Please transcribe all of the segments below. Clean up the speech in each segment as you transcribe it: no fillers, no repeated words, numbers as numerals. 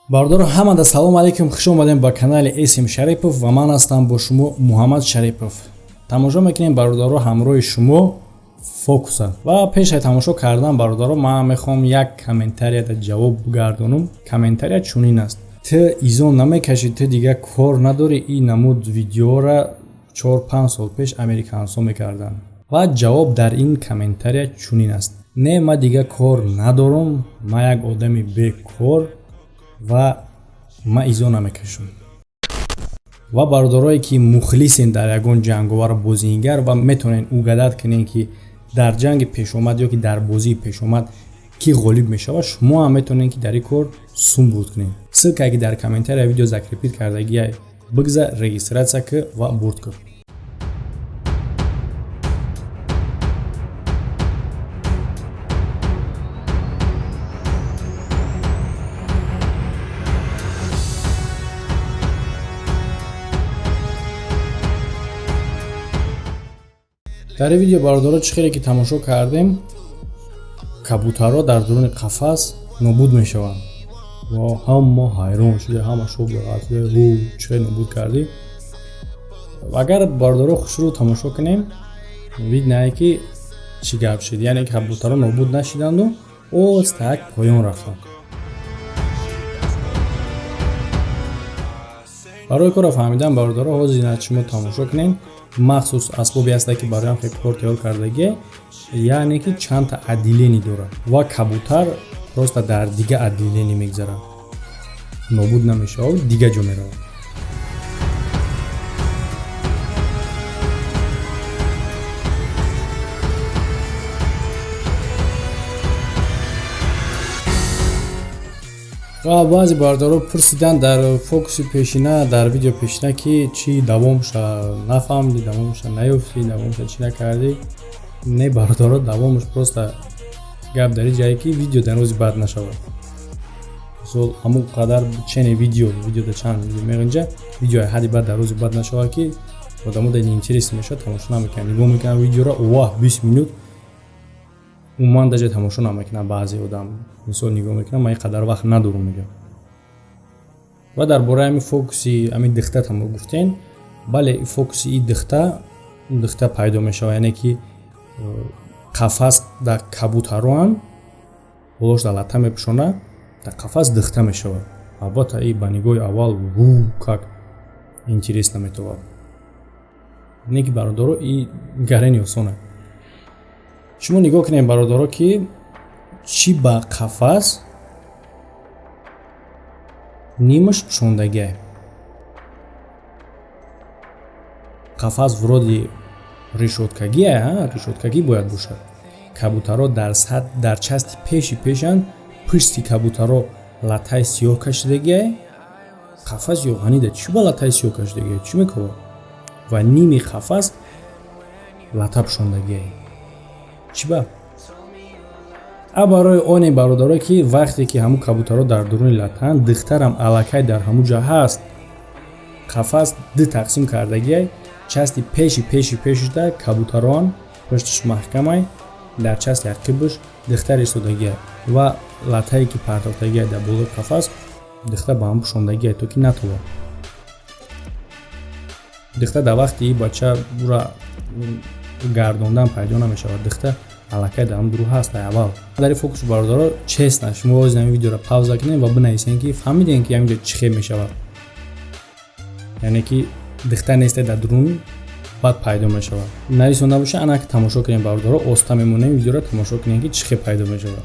Бародаро, ҳамада салом алейкум, хуш омадем ба канали Эсим Шарипов ва ман ҳастам бо шумо Муҳаммад Шарипов. Тамошо мекунем, бародаро, ҳамроҳи шумо фокуса. Ва пешай тамошо кардан, бародаро, ман мехоҳам як комментарияда ҷавоб бигардонам. Комментария чунин аст: ту изон намекашӣ, ту дига кор надорӣ, ин намуд видеора 4-5 сол пеш американсо мекарданд. Ва ҷавоб дар ин комментария чунин аст: не, ман дига кор надорам, ман як одами бекор ва ман изо намекашам. Ва бародарое ки мухлисен дар ягон ҷанговар бозингар ва метавонен угадать кунен, ки дар ҷанги пешомад ё ки дар бозии пешомад кӣ ғолиб мешавад, шумо ҳам метавонед, ки дар ин кор сум бурд кунед. Ссылка е ки дар комментария видео закрепить кардагия, бигзар, регистрация кӣ ва бурд кун. Дар ин видео, бародаро, чӣ хеле ки тамошо кардем, кабутарҳо дар дуруни қафас нобуд мешаванд ва ҳама ҳайрон шуда, ҳама шок шуда, чӣ хел нобуд кардӣ. Агар, бародаро, хушрӯ тамошо кунем, видно е ки чӣ гап шид, яъне кабутарҳо нобуд нашиданду остак поён рафтанд. Барои корро фаҳмидан, бародаро, ҳозир шумо тамошо кунем, махсус асбобе ҳаста, ки барои хел кор тайёр кардагие, яъне ки чандта отделение дорад ва кабутар просто дар дига отделение мегзарад, нобуд намешавад, дига ҷо меравад. Ва баъзе бародаро пурсиданд дар фокуси пешина, дар видео пешина, ки чӣ давомша нафаҳмидӣ, давомша наёфтӣ, давомша чӣ накардӣ. Не, бародаро, давомаш просто гап дар ин ҷае, ки видео дар рӯзи баъд нашавад. Мисол, ҳамон қадар чене видео, видеода чанд видео меғинҷа, видеои ҳадди баъд дар рӯзи баъд нашавад, ки одамо дар интерес мешавад, тамошо намекунанд, нигоҳ мекунанд видеоро, ваҳ, 20 минут умуман даже тамошо намекунам. Баъзе одам мисол нигоҳ мекунам, ман ин қадар вақт надорам, мегӯям. Ва дар бораи ҳамин фокуси ҳамин дихта тамо гуфтем, бале, фокуси и дихта, дихта пайдо мешавад, яъне ки қафас дар кабутароам болош дар лата мепӯшонад, дар қафас дихта мешавад. Албатта, и ба нигоҳи аввал ву как интересно метавад, не ки, бародаро, и гарени осона. Шумо нигоҳ кунед, бародаро, ки чӣ ба қафас нимаш пӯшондагиа. Қафас вроде решёткагия, решёткагӣ бояд бошад. Кабутарро дар сад дар части пеши пешанд, пушти кабутарро латаи сиёҳ кашидагиа. Қафас ёғанида чӣ ба латаи сиёҳ кашидагиа, чӣ мекунад? Ва ними қафас лата пӯшондагиа, чӣ ба? А барои оне, бародаро, ки вақте ки ҳамун кабутарҳо дар дуруни латаанд, духтарам аллакай дар ҳамун ҷо ҳаст. Қафас ду тақсим кардагиай, части пеши пеши пешида кабутарон, пушташ маҳкамай, дар части ақибаш духтар истодагиай ва латае ки партофтагиай дар болои қафас, духтар ба ҳам пӯшондагиай, то ки натовад духтар. Дар вақти и бача ура гардондан пайдо намешавад, духтар аллакай дар ҳам дуруҳ ҳаст. Аввал дар ин фокус, бародаро, честно, шумо ҳозир ҳамин видеоро пауза кунед ва бинависед, ки фаҳмидем, ки ҳаминҷо чӣ хел мешавад, яъне ки духтар несте дар дурун, баъд пайдо мешавад. Нависонда боша, ана тамошо кунем, бародаро, оста мемонем, видеоро тамошо кунем, ки чӣ хел пайдо мешавад.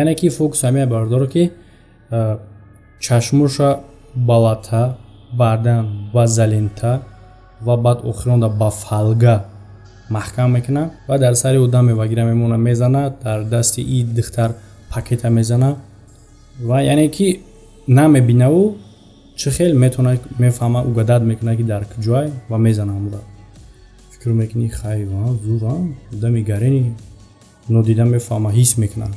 Яъне ки фокус ҳамия, бародаро, ки чашмоша ба лата, баъдан ба залента ва баъд охиронда ба фолга маҳкам мекунад ва дар сари одам мевагира мемона, мезана, дар дасти и духтар пакета мезана. Ва яъне ки намебинаву чӣ хел метавона мефаҳма, угадать мекунад, ки дар куҷоай, ва мезана ҳамура. Фикр мекунӣ, хай, зур, одами гарени нодида мефаҳма, ҳис мекунад,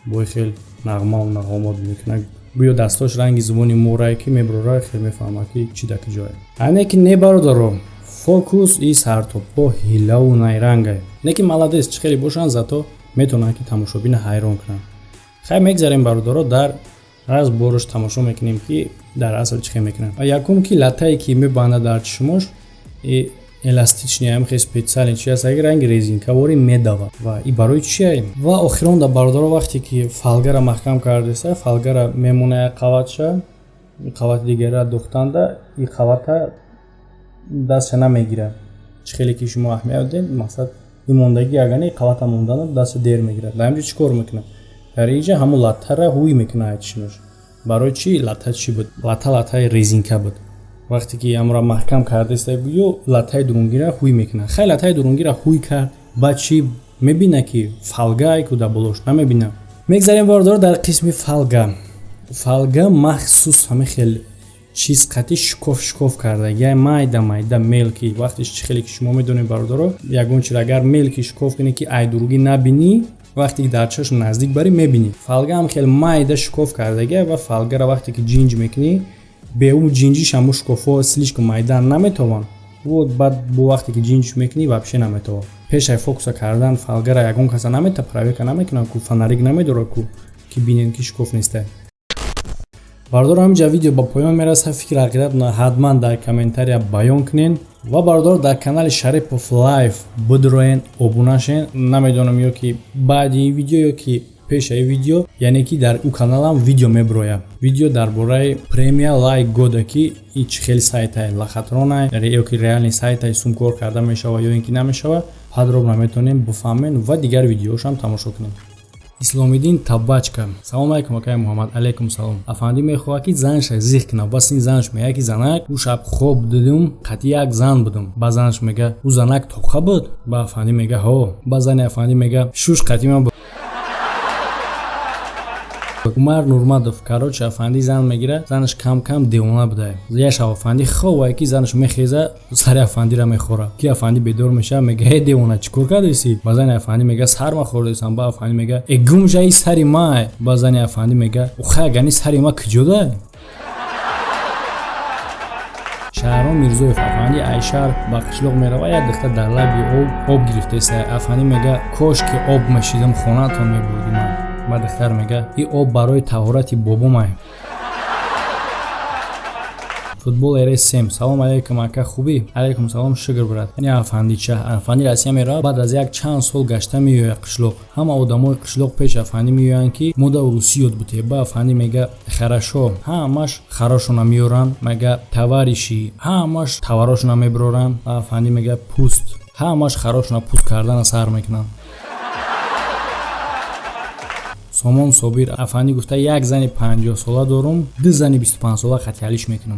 бо хел нағмаву нағомот мекунад, гӯё дастош ранги зубони морае, ки мебурора, хел мефаҳмад, ки чӣ дар куҷое. Яъне ки не, бародаро, фокус и сартопо ҳилаву найрангае. Не ки молодец, чӣ хеле бошанд, зато метавонанд, ки тамошобина ҳайрон кунанд. Хай, мегзарем, бародаро, дар разбор ш тамошо мекунем, ки дар асл чӣ хел мекунанд. Якум, ки латае ки мебандад дар чишмош, эластичный, ам хел специальный чи аст, аги ранги резинкаворӣ медавад. Ва и барои чие? Ва охиронда, бародаро, вақте ки фолгара маҳкам кардеса, фолгара мемона як қаватша, қавати дигарра духтанда и қавата дастша намегирад. Чӣ хеле ки шумо аҳамият додед, мақсад и мондагӣ, агар не, қавата мондана дастша дер мегирад. Дар инҷо чӣ кор мекунад? Дар инҷа ҳамун латтара ҳуй мекунад чишмош. Барои чӣ? Латта чӣ буд? Латта латтаи резинка буд. Вақте ки амро маҳкам кардаиста, гӯё латтаи дурунгира ҳуй мекунад. Хай, латтаи дурунгира ҳуй кард, баъд чӣ мебина? Ки фолгае ку дар болош намебина. Мегзарем, бародаро, дар қисми фолга. Фолга махсус ҳама хел чиз қати шикоф шикоф карда, я майда майда, мелкий. Вақте чӣ хеле ки шумо медонед, бародаро, ягон чиз агар мелкий шикоф кунӣ, ки ай дуругӣ набинӣ, вақте ки дар чашм наздик барӣ, мебинӣ. Фолга ҳам хеле майда шикоф кардагия ва фолгара вақте ки ҷинҷ мекунӣ, беум ҷинҷиш ҳамун шикофҳо слишком майда наметавон. Вот баъд бо вақте ки ҷинҷ мекунӣ, вообще наметавон. Пешай фокуса кардан фолгара ягон каса намета, проверка намекунад ку, фонарик намедорад ку, ки бинем, ки шикоф неста. Бародаро, ҳаминҷа видео ба поён мерасад. Фикр ақидатона ҳатман дар комментария баён кунед. Ва, бародаро, дар канали Шарипов Лайф бидроен, обуна шен. Намедонам, ё ки баъди ин видео, ё ки пешаи видео, яъне ки дар ӯ каналам видео мебирояд, видео дар бораи премия Лайк года, ки и чӣ хели сайтай, лохотронай ё ки реальный сайтай, сум кор карда мешава ё ин ки намешава, подробно метавонем бифаҳмем ва дигар видеошам тамошо кунем. Исломиддин Табачка: салом алейкум, акай Муҳаммад. Алейкум салом. Афандӣ мехоҳад, ки занша зиқ кунад. Бас ин занш мега, ки занак, ӯ шаб хоб дидум, қатъи як зан будум. Ба занш мега: ӯ занак тоқа буд? Ба афандӣ мега: ҳо. Ба зани афандӣ мега: шуш қатъи ман. Умар Нурмадов: короче, афандӣ зан мегирад, занаш кам кам девона будае. Як шаб афандӣ хобае, ки занаш мехеза, сари афандиро мехӯра, ки афандӣ бедор мешава, мега: э, девона, чӣ кор кардеси? Ба зани афандӣ мега: сар ма хӯрдесам. Ба афандӣ мега: э, гум жаи, сари май. Ба зани афандӣ мега: ухай, агани сари ма куҷода? Шаҳром Мирзоев: афандӣ айшаҳр ба қишлоқ мерава, як духтар дар лаби об об гирифтеста. Афандӣ мега: кош ки об мешидам, хонаатон мебурдиман. Ба духтар мега: и об барои таҳорати бобомай. Футбол РСМ: салом алейкум, ака, хубӣ? Алейкум салом, шукр, брат. Яъне афандича, афанди Россия меравад, баъд аз як чанд сол гашта меояд қишлоқ. Ҳама одамои қишлоқ пеш афандӣ меоянд, ки мода русӣ ёд бутем. Ба афандӣ мега: хорошо. Ҳамаш харошона меоранд, мега: товарищи. Ҳамаш товарошона мебироранд. Ба афандӣ мега: пуст. Ҳамаш харошона пуст кардана сар мекунанд. Сомон Собир: афандӣ гуфта, як зани 50-сола дорум, ду зани 25-сола қатъиалиш мекунам.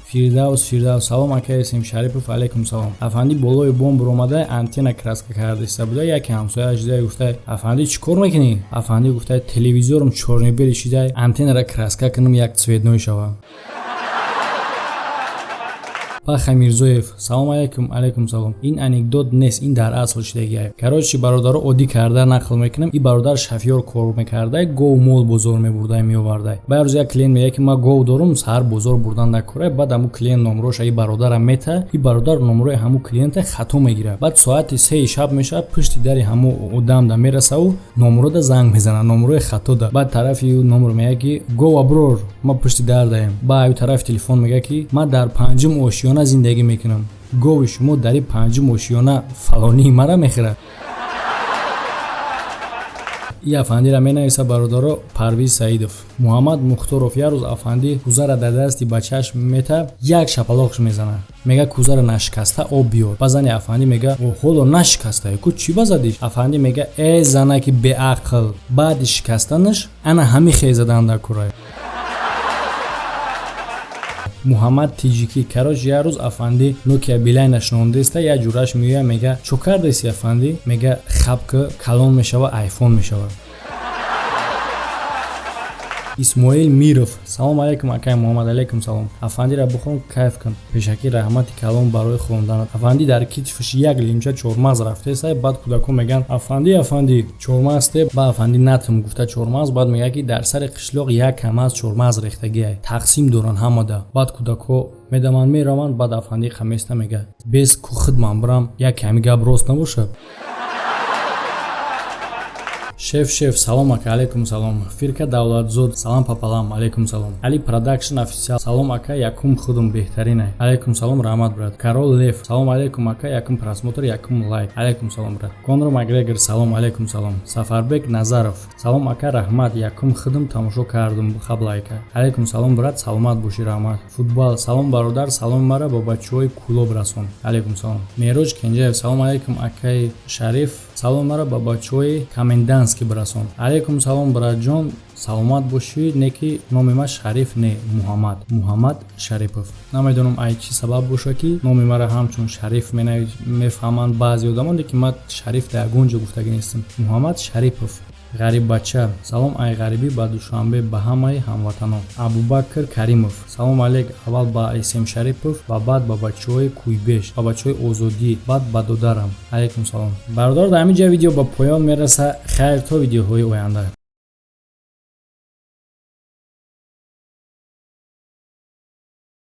Фирдавс Фирдавс: салом, акай Сим Шарипов. Алейкум салом. Афандӣ болои бом буромада, антенна краска кардаиста буда. Яке ҳамсояаш дида, гуфта: афандӣ, чӣ кор мекунӣ? Афандӣ гуфта: телевизорам чёрно-белый шида, антеннара краска кунам, як цветной шава. Паха Мирзоев: салом алейкум. Алейкум салом. Ин анекдот нест, ин дар асл шидагиа. Короче, бародаро, оддӣ карда нақл мекунам. И бародар шофёр кор мекарда, гов мол бозор мебурда, меоварда. Ба рӯз як клиент мега, ки ман гов дорум, саҳар бозор бурдан накора. Баъд ҳамун клиент номроша и бародара мета, и бародар номрои ҳамун клиента хато мегирад. Баъд соати 3-и шаб мешавад, пушти дари ҳамун одамда мерасаву номрода занг мезанад, номрои хато да. Баъд тарафи ӯ номр мега, ки гова брор, ма пушти дар даем. Ба ӯ тарафи телефон мега, ки ман дар панҷум ошёна зиндагӣ мекунам, гови шумо дари панҷум ошёна фалонии мара мехӯрад. И афандира менависа, бародаро, Парвиз Саидов. Муҳаммад Мухторов: як рӯз афандӣ кузара дар дасти бачааш мета, як шапалоқш мезана, мега: «Кузара нашикаста об биёр». Ба зани афандӣ мега: «Ҳоло нашикаста ку, чӣ ба задиш?» Афандӣ мега: «Э, занаки беақл, баъди шикастанаш ана ҳами хел задан дар курай». Муҳаммад Тиҷикӣ: короче, як рӯз афандӣ Нокия Билайна шунондеста, як ҷураш меоя, мега: «Чо кардаси, афандӣ?» Мега: «Хабка калон мешава, Айфон мешава». Исмоил Миров: салом алейкум, акай Муҳаммад. Алейкум салом. Афандира бихон, кайф кун. Пешакӣ раҳмати калон барои хонданат. Афандӣ дар китфаш як лимча чормағз рафтеса. Баъд кӯдакон мегӯянд: «Афандӣ, афандӣ, чормағз те». Ба афандӣ натм гуфта чормағз. Баъд мегӯяд, ки дар сари қишлоқ як камаз чормағз рехтагиай, тақсим доранд ҳамада. Баъд кӯдакҳо медаванд, мераванд. Баъд афандӣ қаместа, мегӯяд: «Без ку хидмам бирам, як ҳами гап рост набошад». Шеф Шеф: салом, ака. Алейкум салом. Фирка Давлатзод: салом папалам. Алейкум салом. Али Продакшн Официал: салом, ака, якум худум, беҳтаринай. Алейкум салом, раҳмат, брат. Карол Лев: салом алейкум, ака, якум просмотр, якум лайк. Алейкум салом, брат. Конор Макгрегор: салом. Алейкум салом. Сафарбек Назаров: салом, ака, раҳмат, якум худум тамошо кардум, хаб лайка. Алейкум салом, брат, саломат бошӣ, раҳмат. Футбол: салом, бародар, саломи мара ба бачаҳои Кӯлоб расон. Алейкум салом. Мероҷ Кенҷаев: салом алейкум, акаи Шариф, салом мара ба бачаҳои Комендантский бирасон. Алейкум салом, братҷон, саломат бошӣ. Не ки номи ман Шариф не, Муҳаммад, Муҳаммад Шарипов. Намедонам, ай чӣ сабаб боша, ки номи мара ҳамчун Шариф мефаҳманд баъзе одамон, лекин ман Шариф дар ягон ҷо гуфтагӣ нестам. Муҳаммад Шарипов. Ғариббача: салом ай ғарибӣ ба Душанбе ба ҳамаи ҳамватанон. Абубакр Каримов: салом алейк, аввал ба Исм Шарипов ва баъд ба бачаҳои Кӯйбеш, ба бачаҳои Озодӣ, баъд ба додарам. Алейкум салом, бародар. Дар ҳамин ҷо видео ба поён мерасад. Хайр, то видеоҳои оянда.